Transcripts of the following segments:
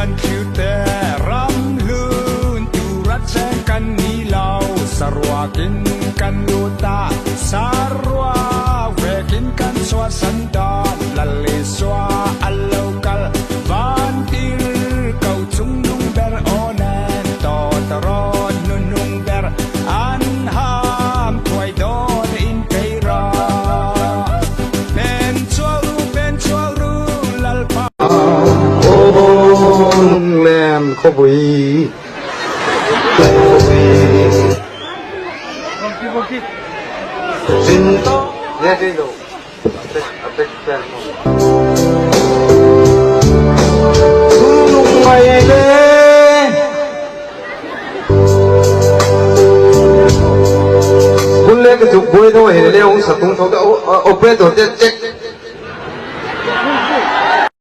an cute Ramhlun tura cheng kan ni lo Saruakin kan lut a Saruak vekin kan chhuahsan dawn Lal Isua a lo kal Van tir ko chung nung ber aw nen Tawt rawn hnuhnung ber An ham thuai dawn in phei rawh Pen chhuak ru pen chhuak ru Lalpa Lunglen khawpui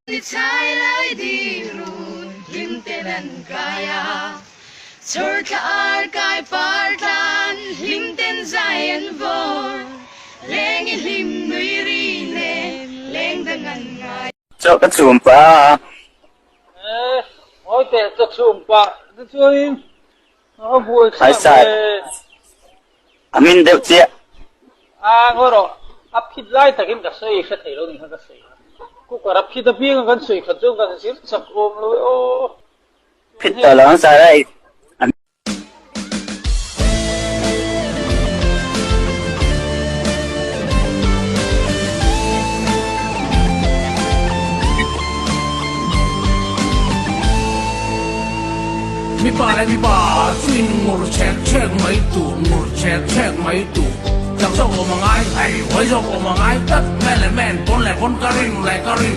Ni chai lai di run hlim ten an kai a, chhawr thla ar kai par tlan hlim ten zai an vawr, leng i hlim nui ri nen leng dang an ngai. Chaw ka chhum pah a. E, ngawi teh chaw chhum pah te chuanin a buai thlak ve. A min deuh chiah. A ngawi rawh, a phit lai takin ka sawi hre thei lo nih kha ka sawi kha. Cooker a phit apiang a kan sawi khat chuan kan zir chak awm lo e aw. Phit tawh lo ang sir ei. Mipa leh mipa chu in ngur chhek chhek mai tur, ngur chhek chhek mai tur. Chak zawk awm a ngai, hei huai zawk awm a ngai tlat, man leh man, pawn leh pawn, ka rin leh ka rin.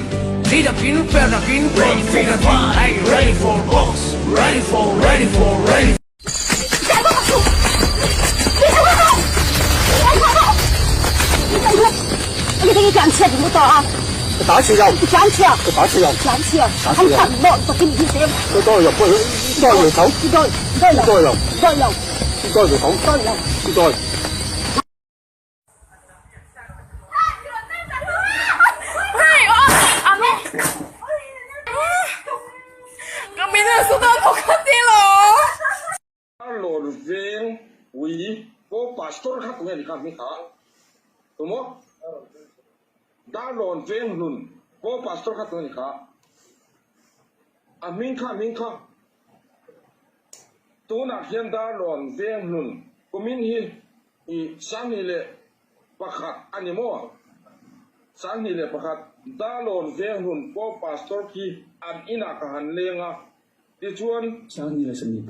Thli takin, fer takin, confi takin, hei ready for box, ready for, ready for, ready. Lord veng ui ko pastor kha tunge ni kha hming kha tumaw Darlawn veng hlun ko pastor kha tunge ni kha a hming kha hming kha tunah hian Darlawn veng hlun kumin hi i sanghnih leh pakhat a ni maw sanghnih leh pakhat Darlawn veng hlun ko pastor khi an inah ka han leng a Tichuan. 21.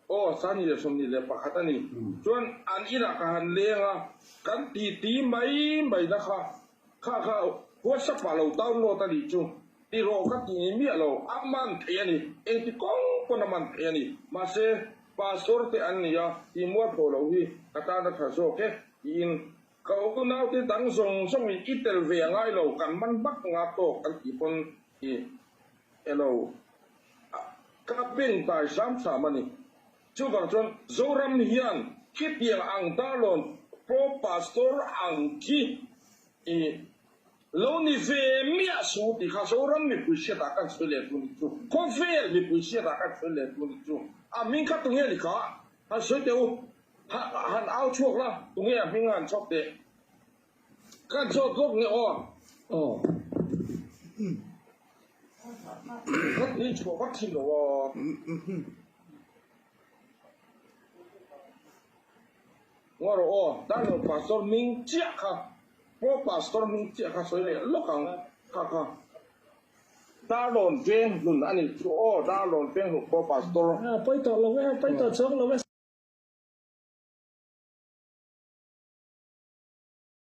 Aw, 21 a ni. Chuan an inah ka han leng a, kan titi mai mai na kha, kha kha WhatsApp ah lo download a nih chu, ti rawh ka ti ni miah lo, a man thei a ni, engti kawng pawn a man thei a ni. Mahse, Pastor te an ni a, tih mualpho loh hi ka tan a tha zawk e, tiin ka unaute dang zawng zawngin i tel ve a ngai lo, kan man vak nga tawk an tih pawn i Elo, ka beng tai hram hram a ni. Chuvang chuan Zoram hian khitiang ang Darlawn Pro Pastor ang khi i lo ni ve miah su tih kha Zoram mipui hriatah kan sawi leh tu nih chu. Khawvel mipui hriatah kan sawi leh tu nih chu. A hming kha tunge ni kha? Han sawi teh u. Han au chhuak la, tunge a hming a han chhuak teh. Kan zawt lawk nge aw. Aw. Ka tui chhuah vak thin lo aw. Ngaw rawh aw, Daniel Pastor hming chiah kha, Pro Pastor hming chiah kha sawi leh lawk ang kha kha. Darlawn veng hlun a ni chu aw, Darlawn veng hlun Pro Pastor. Pawi tawh lo e, pawi tawh chuang lo e.